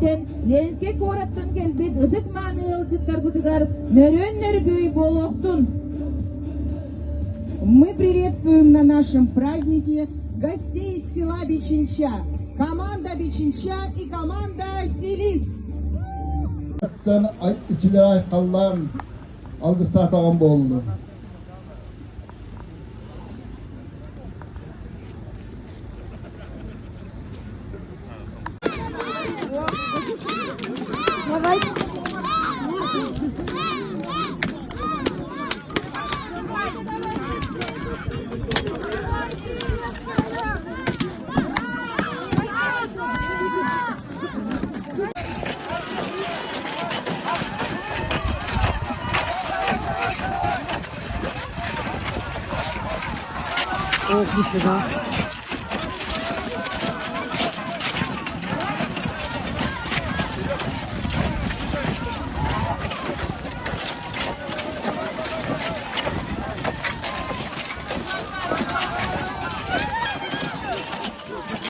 нэһилиэгиттэн, Ленскэй куораттан кэлбит ытык-мааны ыалдьыттарбытыгар нөрүөн-нөргүй буолуохтун! Мы приветствуем на нашем празднике гостей из села Бичинча, команда Бичинча и команда Селис. Ичилер айхаллаан алгыстаатаҕым буоллун. Ох, нифига.